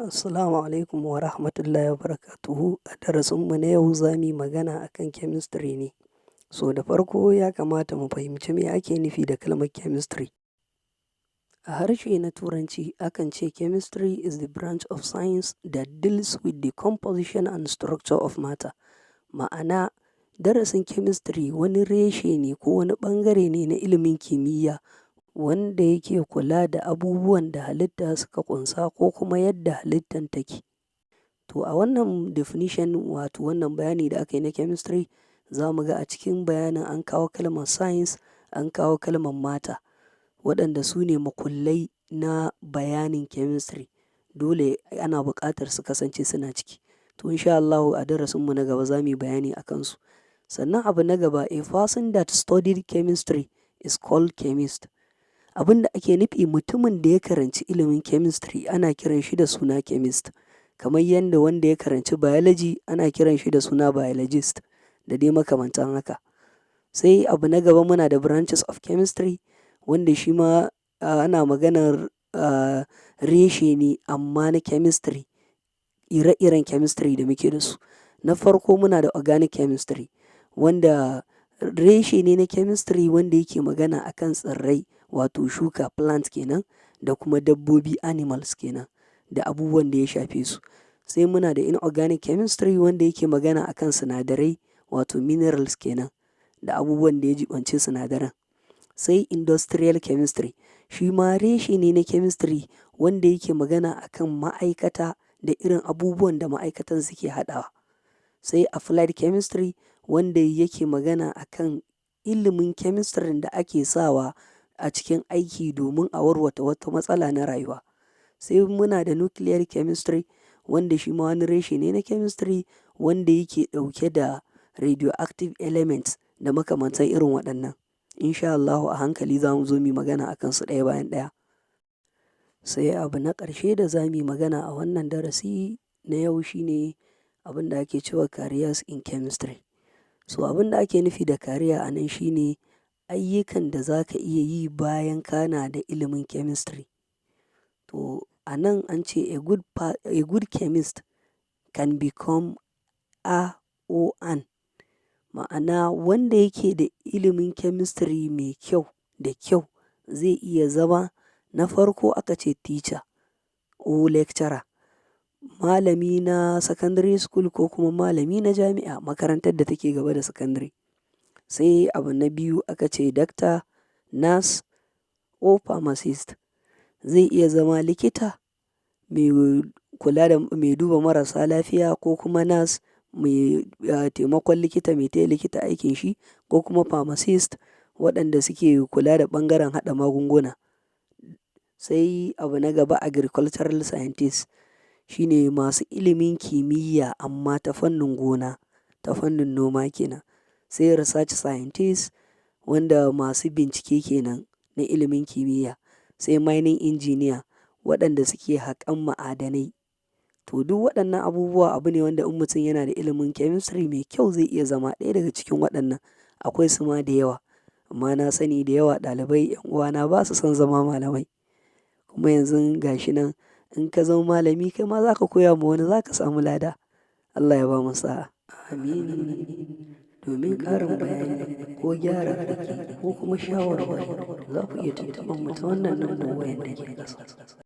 Assalamu alaikum wa rahmatullahi wa barakatuhu. A darasinmu na yau za mu yi magana akan chemistry ne. So da farko ya kamata mu fahimci me ake nufi da kalmar chemistry. A harshe na Turanci akan ce "Chemistry is the branch of science that deals with the composition and structure of matter." Ma'ana, darasin chemistry wani reshe ne ko wani ɓangare ne na ilimin kimiyya wanda yake kula da abubuwan da halitta suka ƙunsa ko kuma yadda halittan take. To, a wannan definition, wato wannan bayani da aka yi na chemistry, za mu ga a cikin bayanin an kawo kalmar science, an kawo kalmar matter, waɗanda su ne makullai na bayanin chemistry. Dole ana buƙatar su kasance suna ciki. To, insha Allahu a darasinmu na gaba za mu yi bayani a kansu. Sannan abu na gaba, a person that studied chemistry is called chemist. Abin da ake nufi, mutumin da ya karanci ilimin chemistry ana kiran shi da suna chemist. Kamar yadda wanda ya karanci biology ana kiran shi da suna biologist, da dai makamantan haka. Sai abu na gaba, muna da branches of chemistry, wanda shi ma ana maganar reshe ne amma na chemistry, ire-iren chemistry da muke da su. Na farko muna da organic chemistry, wanda reshe ne na chemistry wanda yake magana akan tsirrai, wato shuka, plant kenan, da kuma dabbobi, animals kenan, da abubuwan da ya shafe su. Sai muna da inorganic chemistry, wanda yake magana akan sinadarai, wato minerals kenan, da abubuwan da ya jiɓanci sinadaran. Sai industrial chemistry, shi ma reshe ne na chemistry wanda yake magana akan ma'aikata da irin abubuwan da ma'aikatan suke haɗawa. Sai applied chemistry, wanda yake magana akan ilimin chemistry da ake sawa a cikin aiki domin a warware wata matsala na rayuwa. Sai muna da nuclear chemistry, wanda shi ma wani reshe ne na chemistry wanda yake ɗauke da radioactive elements da makamantan irin waɗannan. Insha Allahu a hankali za mu zo mu yi magana a kansu ɗaya bayan ɗaya. Sai abu na ƙarshe da za mu yi magana a wannan darasi na yau shine abin da ake cewa careers in chemistry. So abin da ake nufi da career a nan shine ayyukan da za ka iya yi bayan kana da ilimin chemistry. To, a nan an ce a good chemist can become a or an. Ma'ana, wanda yake da ilimin chemistry mai kyau da kyau zai iya zama, na farko aka ce teacher or lecturer. Malami na secondary school ko kuma malami na jami'a, makarantar da take gaba da secondary. Sai abu na biyu aka ce doctor, nurse or pharmacist. Zai iya zama likita mai kula da mai duba marasa lafiya, ko kuma nurse mai taimakon likita, mai taya likita aikin shi, ko kuma pharmacist, waɗanda suke kula da ɓangaren haɗa magunguna. Sai abu na gaba, agricultural scientist, shine masu ilimin kimiyya amma ta fannin gona, ta fannin noma kenan. Sai research scientist, wanda masu bincike kenan na ilimin kimiyya. Sai mining engineer, waɗanda suke haƙan ma'adanai. To, duk waɗannan abubuwa abu ne wanda in mutum yana da ilimin chemistry mai kyau zai iya zama ɗaya daga cikin waɗannan. Akwai su ma da yawa. Amma na sani da yawa ɗalibai 'yan uwana ba su son zama malamai. Kuma yanzu ga shi nan, in ka zama malami kai ma za ka koya ma wani, za ka samu lada. Allah ya bamu sa'a. Amin. Domin ƙarin bayani ko gyararraki ko kuma shawarwari, za ku iya tuntuɓar mu ta wannan lambar wayar da ke ƙasa.